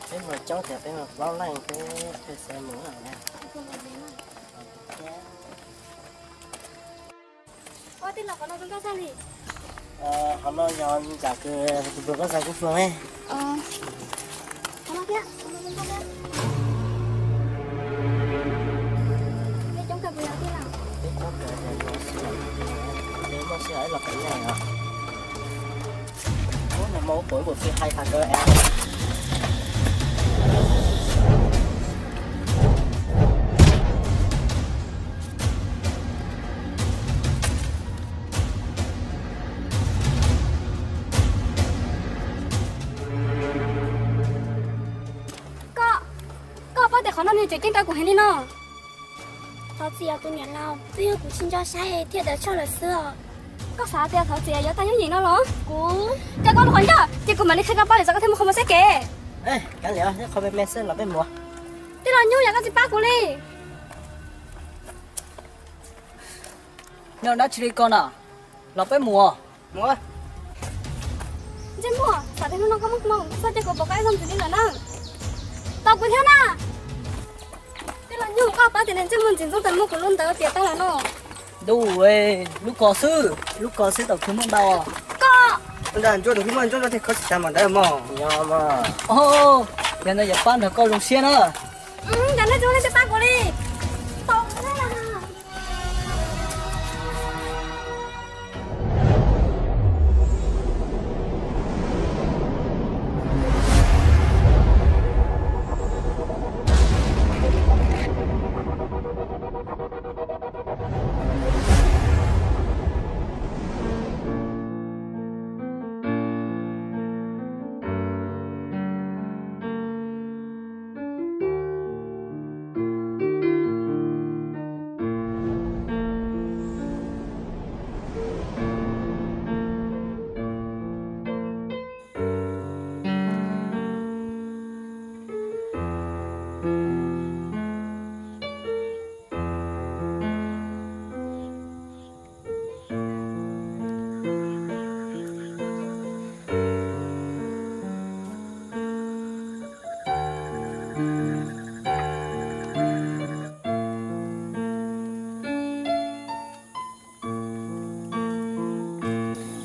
Peb mus coob tias peb mus plaub leej peb thiaj xav mus. Ua tij laug, qhov no zoo nkauj tshaj li. Qhov no yog ntsam kws tus pw koj xa kuv fwm ne. Qhov no thiab, qhov no zoo nkauj thiab. Peb coob kawg puas yog tij laug? Peb coob kawg, peb muaj sij hawm ib los peb leeg os. Ub, nag hmo ub puas ib puas plig hais tag kawg es. Koj, koj paub tias qhov no nws tseem ceeb rau kuv heev li no. Thov txim os tus niam laus, twb yog kuv tsis nco saib thiaj tawm tsog lawm xwb os. Koj xav tias thov txim yuav tag yooj yim no los? Kuv, koj, koj lub qhov ncauj ces kuv mam li qhia koj paub lwm zaus koj thiaj muaj qhov muag xeb kev. Kav liam, nyob qhov me me xwb los peb mus. Tij laug Nyuj, yog koj tsis pab kuv li. Nyob dab tsi li koj na, los peb mus. Ntsej muag, xam tias hnub no koj muaj hmoo, txhob cia kuv pom koj ib zaug ntxiv li lawm na. Tos kuv thiab na. Tij laug Nyuj, koj paub tias niag ntsej muag ntxim ntxub tas muab kuv lub ntawd piam tag lawm no. Ntuj, lub ko xwb, lub ko xwb tau khwv muaj ntau. Koj, ntsuab tus khwv muaj ntsuab no thiaj kho tsis tas mas ntawd mog. Yog ntawd yuav pab nrog koj zoo siab na. Cas nej tsis ua nej tsis pab kuv li? Tau.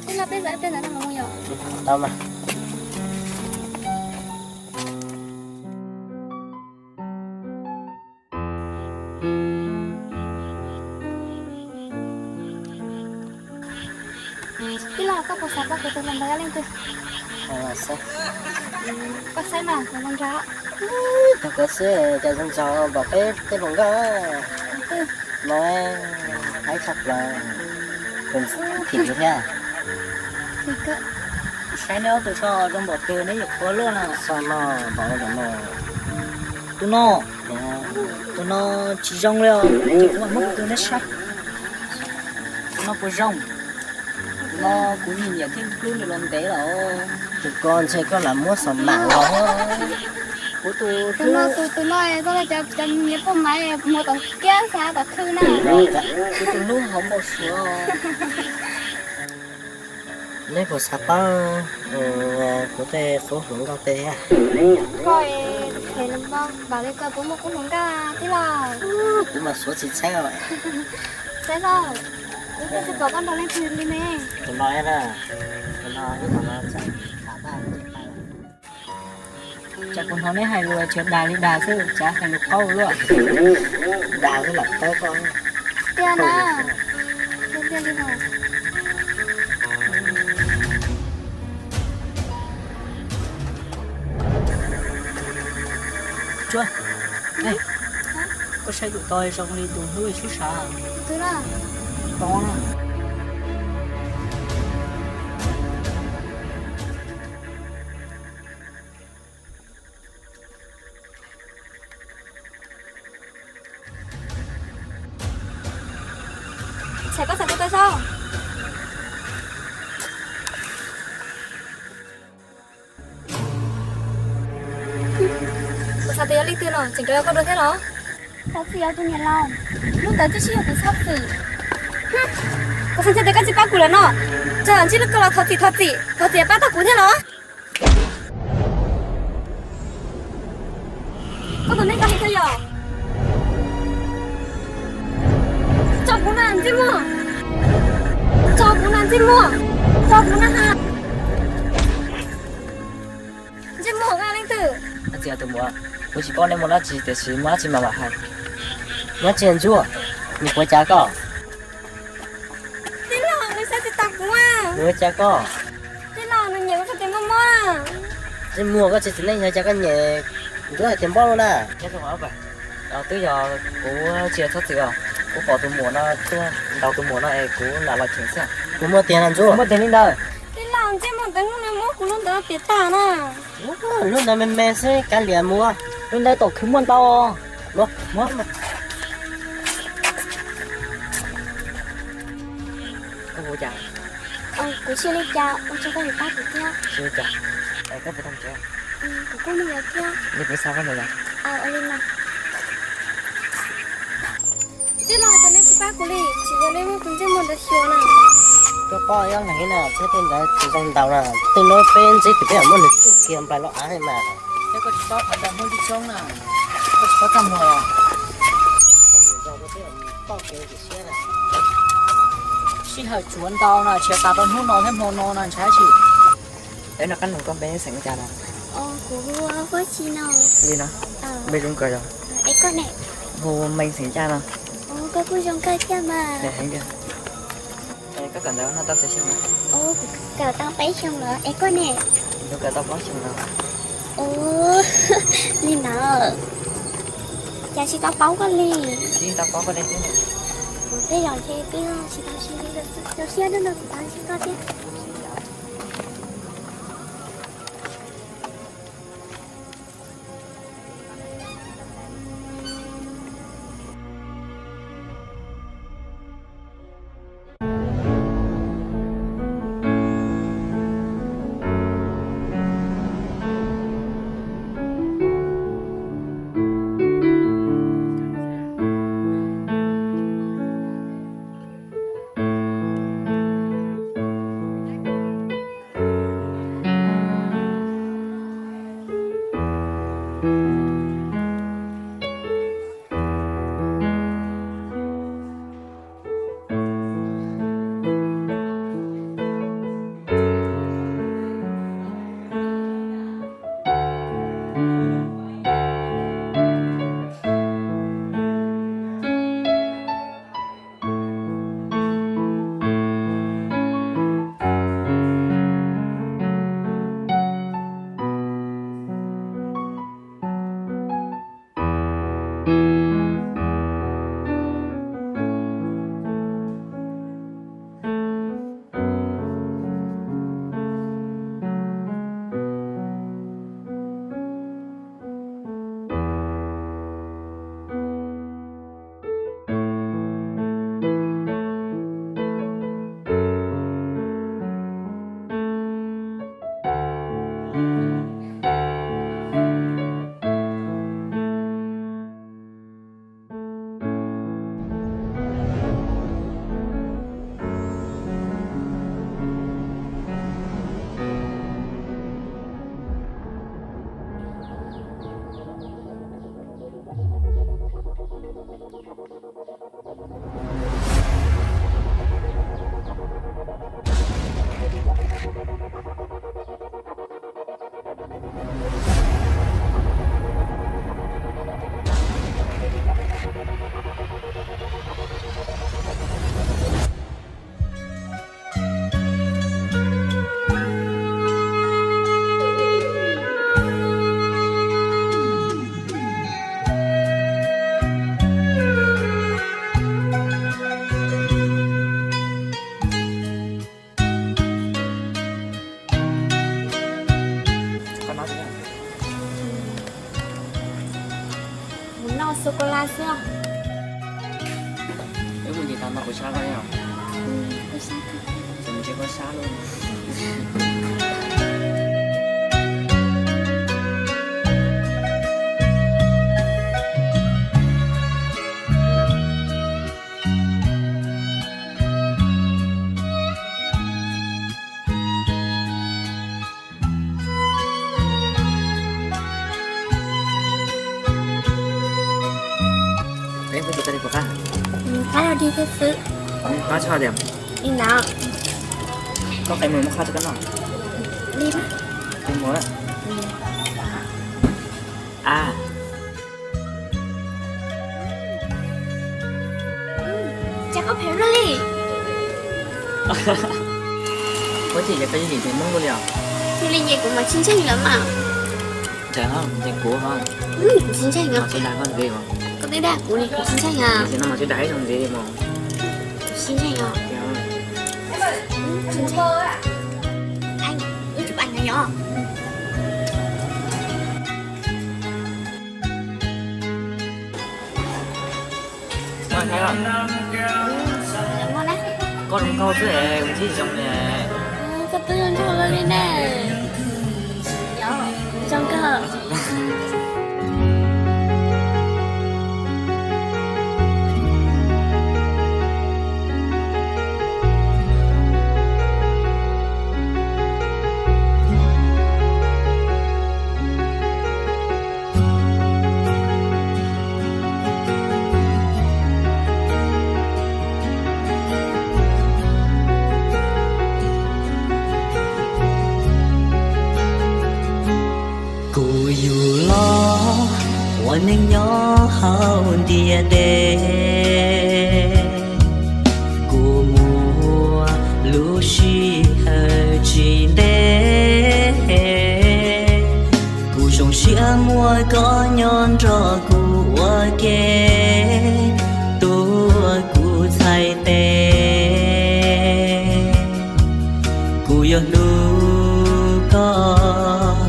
Tij laug, peb zaum peb ntawm no los mus yom? Tau mas. Tij laug, koj puas xav paub kuv tus hluas nraug yog leej twg? Koj saib mas, kuv hluas nraug. Tau kawg xwb, cas zoo nraug npaum peb tej hluas nkauj. No, haib tshaj plaws. Phim kuv thiab. Saib neb ob tug so zoo npaum twg neb yuav qhuas luaj na. Tus no, tus no tsis zoo li os, ces kuv mam muab tus neb saib. Tus no puas zoo? Tus no kuv nyiam nyiam thiab hlub nws los ntev lawm. Tus ko ntshe koj lam muab xaus mam los. Kuv tus hlub, tus no zoo li cov niam poj maiv muag tom kiab xav tom khw na. Kuv tus hlub hauv npau suav. Neb puas xav paub kuv tej qub hluas nkauj tej thiab? Koj es phem los npau npam li koj puas muaj qub hluas nkauj tij laug? Kuv mas suav tsis txheeb os. Saib xwb, kuv twb tsis pom koj nrog leej twg li ne. Tus no na, tus no ib thaum no txawm tham tag ces pais lawm. Cas kuv hnov neb hais lus tsis dag li dag xwb, cas hais lus qaub luaj. Dag xwb lam tawb koj. Tiag na. Tiag tiag li hos. Tsuab, koj saib tus tod zoo li tus hlub sib sav. Tus twg na? Tod na. Tsam koj xav tus tod saib. Kuv xav tias yog leej twg no tseem rov yog koj dua thiab los? Thov txim os tus niam laus, hnub ntawd twb tsis yog kuv txhob txwm. Kuv xav tias koj tsis pab kuv lawm no. Tso ntsib lub koj los thov txim thov txim thov txim pab tau kuv thiab los. Koj tus neeg koj hais koj yog. Tso kuv na Ntsej Muag. Tso kuv na Ntsej Muag. Tso kuv na ha. Ntsej Muag, koj leej twg? Tus muam, kuv tsis paub nej muaj dab tsi tiam sis muaj dab tsi mas mam hais. Muaj dab tsi Ntsuag? Nws puas cas koj? Tij laug, nws saib tsis taus kuv. Nws ua cas koj? Tij laug, nws nyiam kuv txog tias mob mob. Ntsej Muag, koj tsis txiv neej yog cas koj nyiam Ntsuag hais tias mob luaj na? Twb yog kuv tsis txhob txwm os, kuv pom tus muam no tuaj ntaus tus muam no es kuv lam los cheem xwb. Kuv muaj tiag na Ntsuag? Muaj tiag li ntawd. Tij laug, Ntsej Muag ntawd hnub no muab kuv lub ntawd piam tag na. Lub ntawd me me xwb kav liam mus. Lub ntawd tom khwv muaj ntau. Muab, muab. Koj hu cas? Kuv tsis li cas, ua tsaug koj yuav pab kuv thiab. Tsis li cas. Es koj puas tau tsev? Kuv kuj mus lawm thiab. Li kuv xa koj mus lawm. Ua li no. Tij laug, cas nej tsis pab kuv li? Tsis yog nej muab tus Ntsej Muag ntawd xyuas na. Koj paub ob leeg na, txhob tej ntawd tsis zoo ntaus na. Tej no peb ntsib tus peb muab nws tsuj kiag nplaim los av mas. Thiab koj tsis paub qhov ntawd muaj ib txoob na, koj tsis paub txaj muag los. Sij hawm tsuav ntau no, tshiav tas rau hnub no thiab hmo no no ntshai tsis. Peb noj qab nug koj npe xeem cas no? Kuv hu Huab Tsi no. Li no. Npe zoo kawg yog. Es koj ne? Hu Meej xeem Caj no. Koj kuj zoo kawg thiab mas. Heev tiag. Koj kawm ntawv no tau txog xyoo na? Kuv kawm tau peb xyoo lawm. Es koj ne? Kuv kawm tau plaub xyoo lawm. Li ntawd. Cas tsis tau paub koj li? Tsis tau paub koj li thiab. Kuv tej zaum ntshe twb tsis tau siab li lawm, rau siab dua no kuv tau ntsib koj thiab. Mus noj sô cô la xwb. Wb mus ntiv tas mas kuv sab koj os. Kuv sab koj. Ces mus ntsib koj sab lub. Li thiab xwb. Qab tshaj tias, li ntawd. Koj qe mus muab qhab rau koj noj. Li. Qe mus. A. Cas koj phem luaj li? Ua cas koj yeej ntxim ntxim Hmoob luaj li os? Cia li nyiam kuv mas tsis ntseeg lawm mas. Ntseeg, ntseeg kuv ho. Kuv tsis ntseeg os. Mas tsis dag koj ntxiv mas. Koj twb dag kuv li, kuv tsis ntseeg os. Sim no mas tsis dag ib zaug ntxiv li mas. Kuv tsis ntseeg os. Tsis ntseeg. Wb tsis pais nyob yom. Koj zoo nkauj xwb es ua tib zoo li. Koj twb zoo nkauj luaj li ne. Zoo nkauj. Kuv yug los ua neej nyob hauv ntiaj teb, kuv muaj lub sij hawm tsis ntev. Kuv zoo siab muaj koj nyob nrog kuv ua ke, tuaj kuv txhais tes. Kuv yuav hlub koj,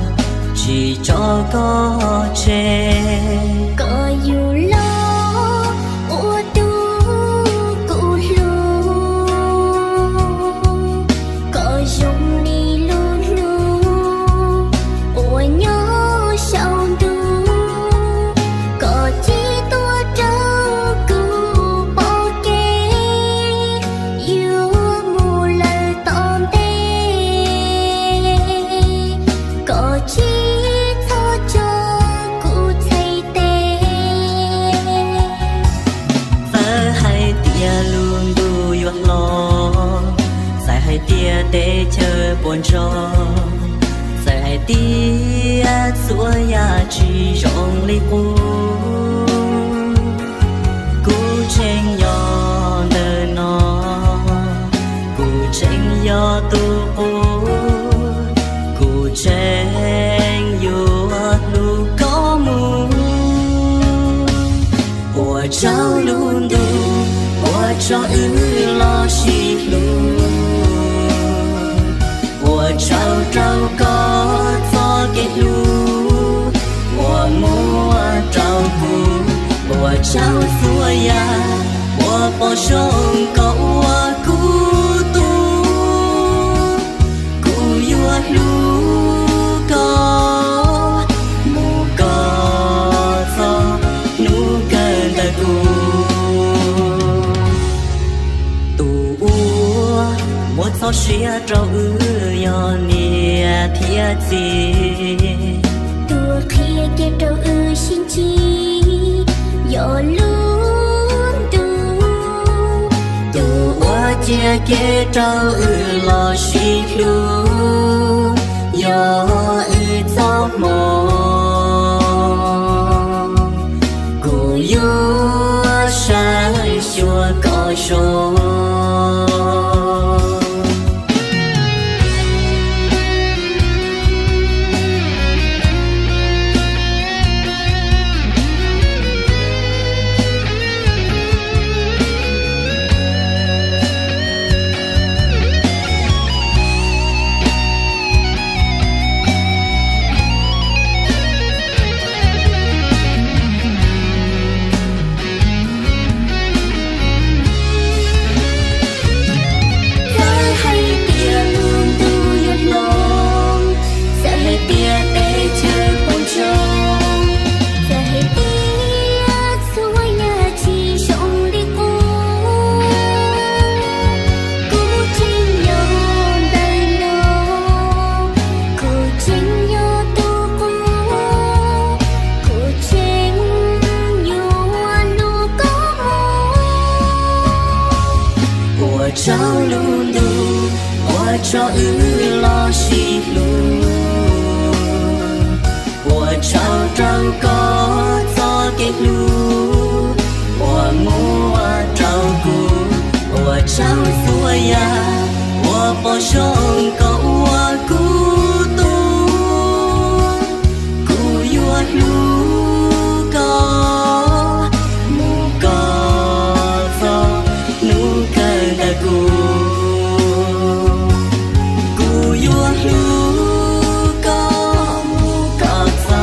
tsis tso koj tseg. Koj yug los ua tub kuv hlub, koj zoo li lub hnub uas nyob saum ntuj, koj tsis tuaj rau kuv pom kev yuav mus lawm tom ntej, koj tsis txhob tso kuv txhais tes. Txawm hais tias lub ntuj yuav hlob, txawm hais tias teb chaws puas ntsog, txawm hais tias txhua yam tsis zoo li qub, kuv tseem yog ntawm no, kuv tseem yog tus qub, kuv tseem yuav hlub koj mus. Ua tsaug lub ntuj, ua tsaug wb los sib hlub, ua tsaug rau koj txoj kev hlub uas muaj rau kuv, ua tsaug txhua yam uas pom zoo koj ua kuv tub. Kuv yuav hlub koj mus kom txog hnub kawg ntawm kuv. Tus uas muab txoj sia rau wb yog niam thiab txiv, tus qhia kev rau wb sib ntsib yog lub ntuj, tus uas cia kev rau wb los sib hlub yog wb txoj hmoo. Kuv yuav saib xyuas koj zoo. rau wb los sib hlub. Ua tsaug rau koj txoj kev hlub uas muaj rau kuv. Ua tsaug txhua yam uas pom zoo koj ua kuv tub. Kuv yuav hlub koj mus kom txog hnub kawg ntawm kuv. Kuv yuav hlub koj mus kom txog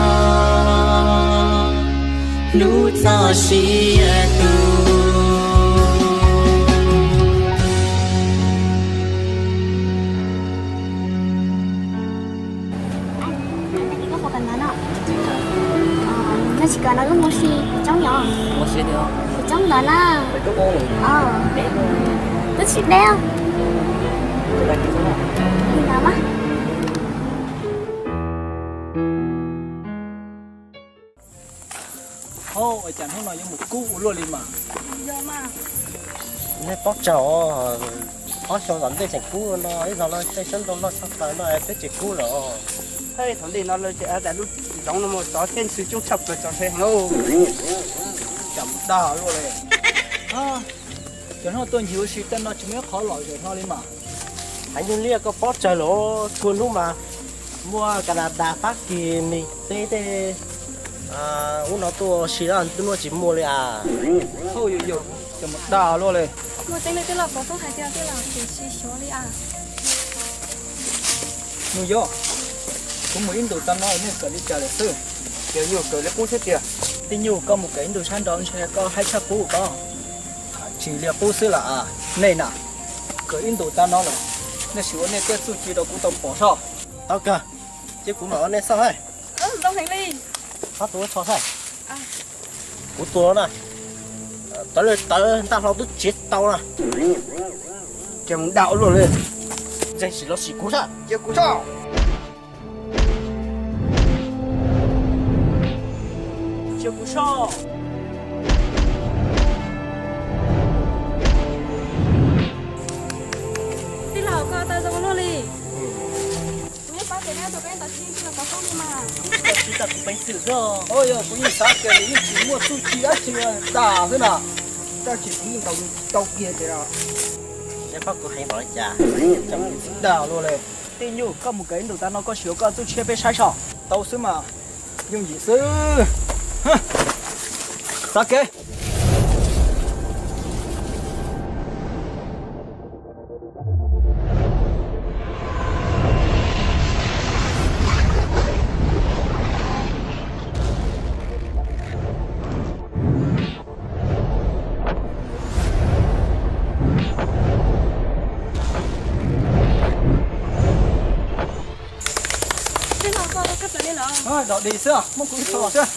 hnub txoj sia tus. Nyob tsis kawm no wb mus si coob yom? Mus si coob ntawd na. Twb tsis deb. Li ntawd mas. Hauj, ua cas hnub no yuav mus kub ua luaj li mas. Nej paub tsaug, ob xyoo tom ntej tseem kub no, ib zaug no tej xyoob ntoo loj tshaj plaws no peb tsis kub lawm. Hej, thaum ntej no lawv ces tas lub zoov no mus tsov thiab ntxhw coob tshaj plaws tso se heev lauj. Cas mus dag luaj li. Cov no tuaj ncig ua si tej no tsis muaj ib qhov lom zem no li mas. Haiv Nyuj Liaj, koj paub tsaug lawm, txhua hnub mas muaj Kanadas, Fab Kis, Mis teb tej ub no tuaj ua si, hnub no tsis muaj li as. Hauj, yog yog, cas mus dag luaj li. Muaj teeb meem twb los pov xoob hais tias twb los tsis xyuav li as. Nus Yob, kuv mus ib ntus tag no nej kawm li cas lawm xwb? Ces nyuag kawm li qub xwb tiag. Tij Nyuj, koj mus kawm ib ntus sab nraud ntshe koj haib tshaj qub koj. Tsis li qub xwb las as, nej na, kawm ib ntus tag no lawm, nej sim ua nej tej txuj ci rau kuv tau pom soj. Tau kawg, cia kuv mam ua nej soj. Qhov tus tso saib, kuv tua na, tawv li tawv ntaj hlau twb tsev tau na. Ces mus dag ua luaj li. Ntseeg sim los sim kuv saib, cia kuv soj. Cia kuv soj. Tij laug, koj tau zoo ua luaj li. Kuv yeej paub tias nej tus koj yeej tau tsis yeej tij laug tau foob li mas. Tsis tau kuv peev xwm xwb. Yog kuv yeej xav tias nws yeej tsis muaj txuj ci dab tsi, dag xwb na. Tab sis kuv yeej ntaus nws tsis tau kiag tiag. Neb paub kuv heev npaum li cas, cov txiv dag luaj li. Tij Nyuj, koj mus kawm ib ntus tag no koj sim ua koj txuj tshiab peb saib soj. Tau xwb mas, yooj yim xwb. Xav kev. Tij laug, koj tau kab plaws li los? Dog dig xwb, muab kuv ib txhos xwb.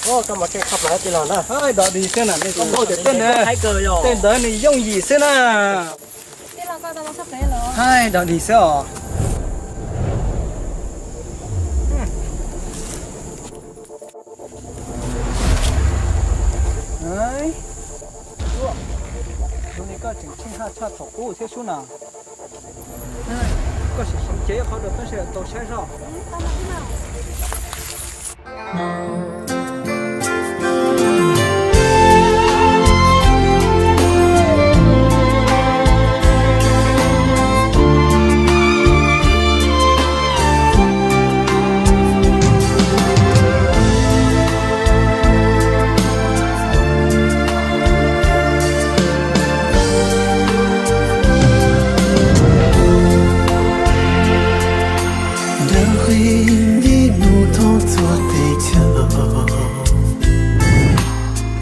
Koj mas keej tshaj plaws tij laug na. Dog dig xwb na, nej koj paub tias tej ntawd, tej ntawd nws yooj yim xwb na. Tij laug, koj tau los txog pem los? Dog dig xwb os. Zoo li koj tseem tsheej haj tshaj thaum ub thiab sub na. Koj sim sim cia ib qho rau peb sawv daws tau saib zoj. Ntawm qhib nti nus thoob txhua teb chaws,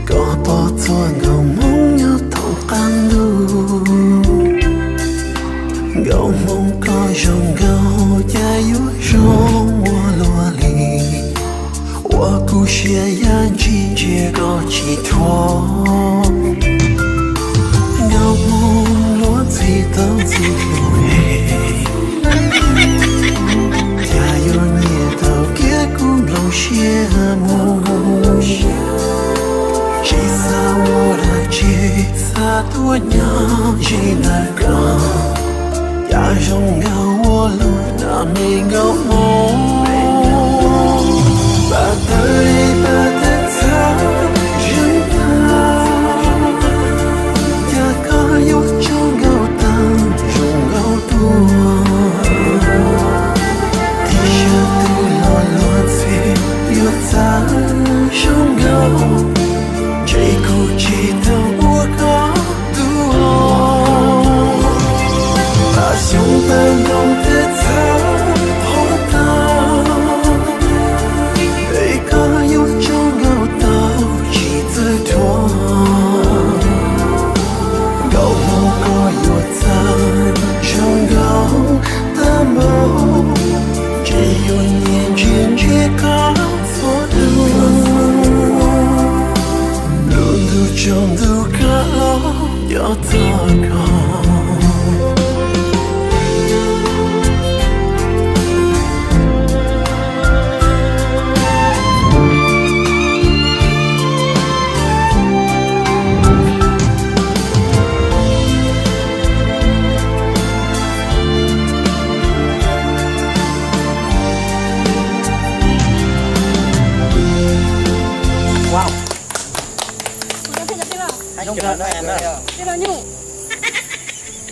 koj pom txhua nkauj hmoob nyob thoob qab ntuj. Nkauj hmoob koj zoo nkauj cas yuav zoo ua luaj li, ua kuv siab ya ntsig ntsia koj tsis thuam. Nkauj hmoob luag ntxhi tau ntxhi hlub, cas yuav nyiam tau kiag kuv nplooj siab mus. Tsis xav ua dab tsi, xav tuaj nyob ze ntawm koj, cas zoo Lub nab me nkauj mus, pab tawg pab tawg txhab zeeg tag, cas koj yuav tsaug nkauj tag zoo nkauj tuaj. Tib sab twg los luag ntxhi yuav txav zoo nkauj, ntshe kuv tsis tau ua koj tus. Pab xyoob pab ntoo twb txhawj qhov tag, es koj yuav tsaug nkauj tau tsis txawj dhuav. Nkauj mus koj yuav txav zoo nkauj tag npaum, ntshe yuav nyiam ntsia ntsia koj txhua hnub. Lub ntuj tsaus ntuj koj los coj txog koj.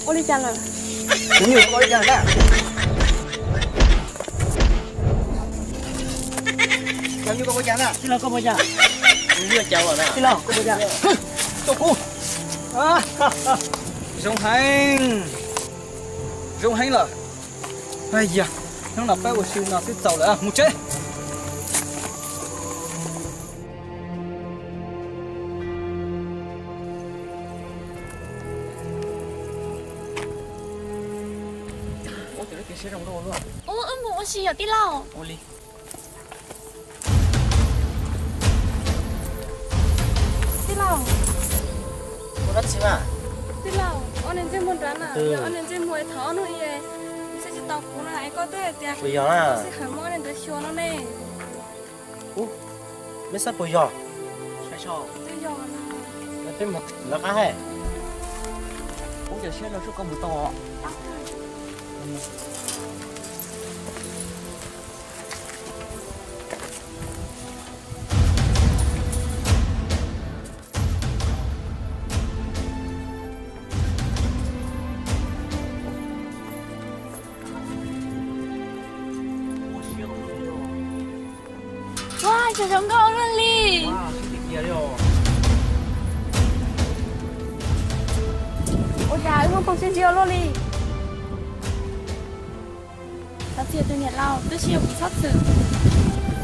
Ua li cas lawm? Tus nyuj koj ua li cas na? Cov nyuj koj ua li cas na? Tij laug koj ua li cas? Tij laug koj ua li cas? Coj kuv. Zoo heev, zoo heev lawm. Yog, hnub no peb ua si no twb txaus lawm, mus tsev. Ub, wb mus ua si yom tij laug. Tij laug. Ua dab tsi mas? Tij laug, ob niag ntsej muag nrad na, yog ob niag ntsej muag es thov ob hnub ib, ntsej tsis tau kuv na es koj twb hais tias sij hawm muab ob niag ntawd xyuas no ne. Ub, mej xav puas yog? Twb yog. Peb mus lawv qab hais. Ub, cov siab no tsuj koj mus tau os. Ua, cas zoo nkauj ua luaj li. Ua cas wb muaj phooj ywg ntsia ua luaj li. Thov txim tus niam laus, tab sis yog kuv txhob txwm.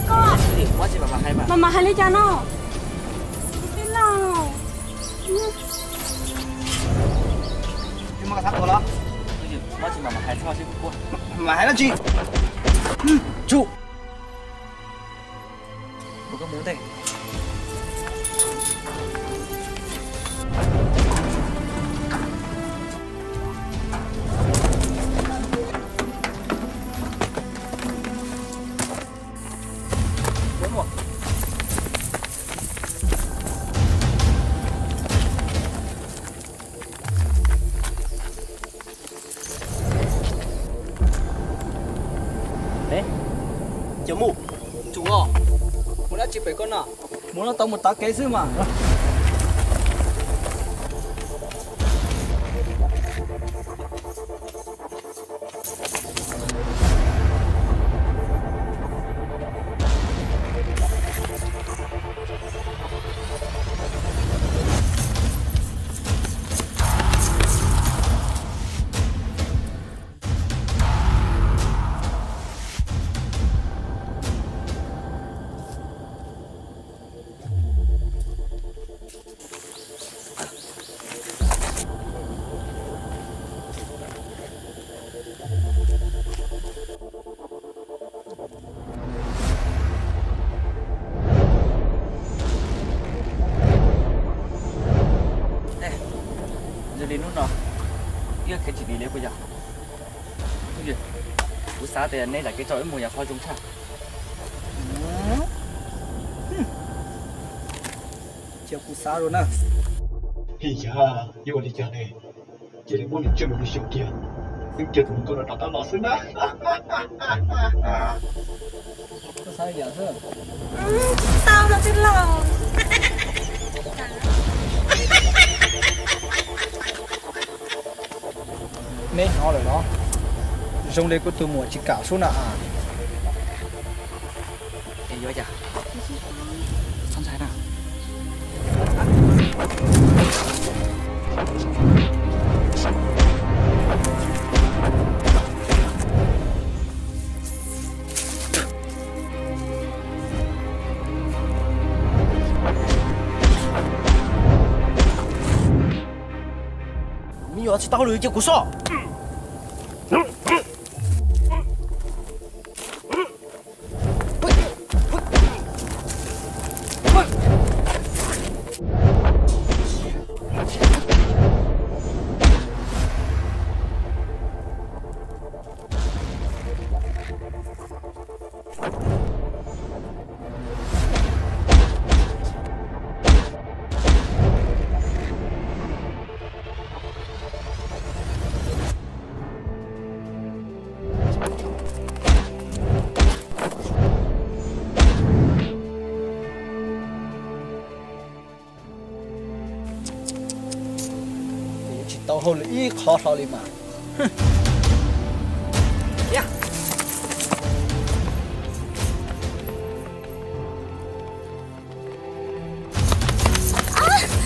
Koj, mam mam hais li cas no? Tij laug. Mam hais dab tsi? Tsum. Cov mus, tsum os, mus dab tsi pem koj no? Mus no tau mus tav kev xwb mas. Yog li hnub no wb kev tsis dim li puas yog? Kuv xav tias nej lam kev tso wb mus yog qhov zoo tshaj. Cia kuv xav dua na. Yog ua li cas ne, cia li muab nws tswj mus xyaum kiag. Twb cia tus hluas nkauj no rov qab los xwb na. Koj xav li cas xwb? Tau rau twb laus. Neb hnov lawm los? Zoo li kuv tus muam tsis kam sub na. Es yuav cas? Txhob ntshai na. Me nyuam tsis tau hauj lwm cia kuv soj. Kuv tsis tau hauj lwm ib qho hlo li mas.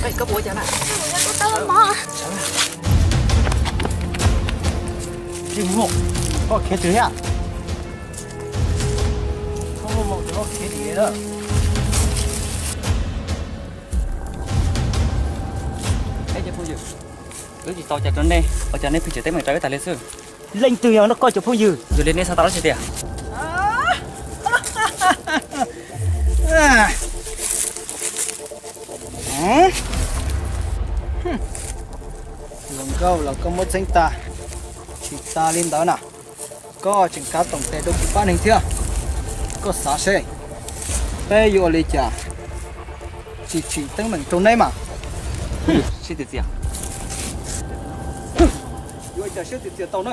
Koj puas ua cas na? Tsis muaj, koj khiav twg thiab? Koj muaj hmoo ces koj khiav dim na. Ib cov phooj ywg, wb tsis tau cas rau nej, ua cas nej pheej tseem teeb meem rau wb tas li xwb? Leej twg yog koj cov phooj ywg? Yog li nej xav tau dab tsi tiag? Hluas nkauj los koj muab txeeb tag, tsis tas li ntawd na, koj tseem kav toom tes rau kuv pab neeg thiab. Koj xav seb peb yuav ua li cas tsis tsim teeb meem rau neb mas. Siab txias txias. Yuav ua cas siab txias txias tau na.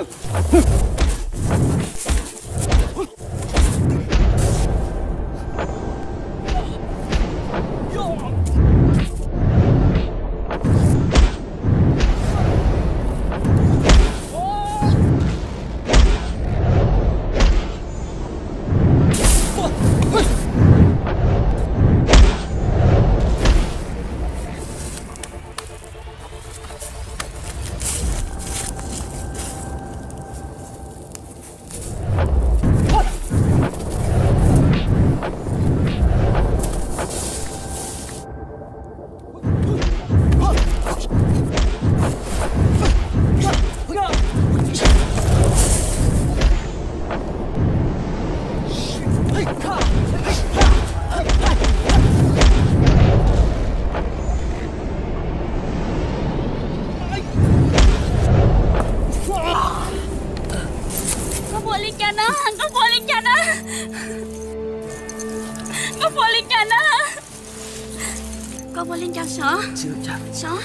Koj puas li cas na? Koj puas li cas na? Koj puas li cas na? Koj puas li cas sov? Sov.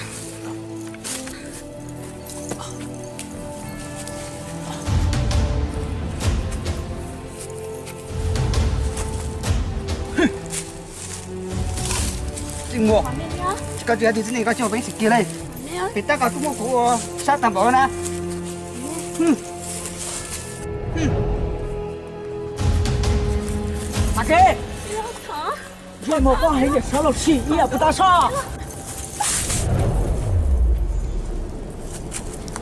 Tsis muaj, koj tsis hais tias txiv neej koj tsis ua peev xwm kiag li. Pem tab koj twb muab kuv ua sab tag npaum na. Mas ke, ntsej muag koj heev tiag sov, los sim ib yam puas tau soj.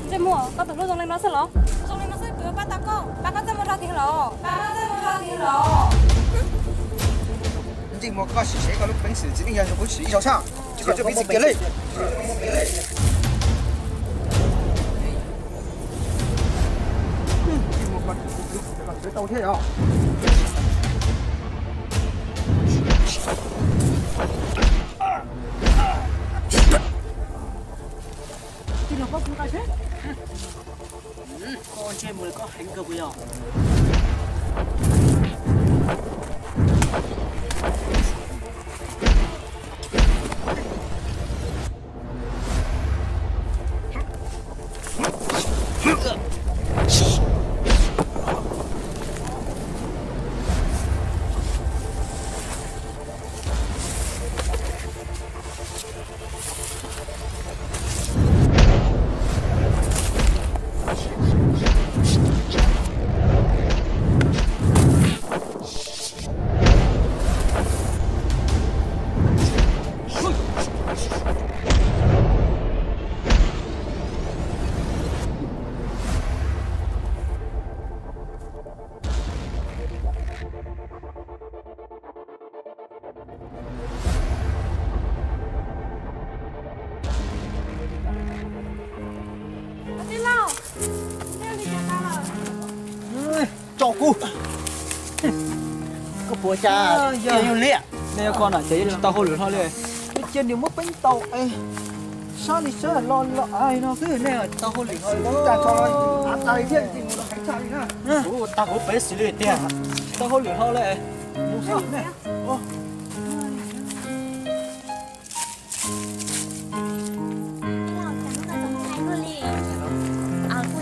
Ntsej muag, koj tus hlub zoo li no xwb los? Zoo li no xwb kuv yuav pab tau koj, pab koj txaj muag rau tiag los, pab koj txaj muag rau tiag los. Ntsej muag koj sim seb koj lub peev xwm txiv neej yog zoo kuv sim ib zaug sab, tsis koj tsis peev xwm kiag li. Ntsej muag koj tsis kuv kuv tsis tau thiab os. Tij laug, koj kuv nqa seb. Koj ntsej muag koj heev kawg puas yog? Tso kuv. Koj puas cas? Yog li nej yog koj na ces yeej tsis tau hauj lwm hlo li. Cia nws muab peev tau, sab li sab los los no xwb, nej tsis tau hauj lwm hlo li. Kuv tag kuv pem xws li tiag, tsis tau hauj lwm hlo li. Kuv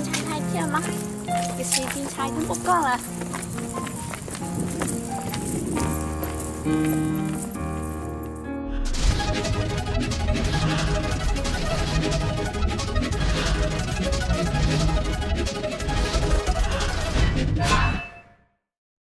ntshai ntshai thiab mas, tiam sis tsis ntshai tus poj koj lawm.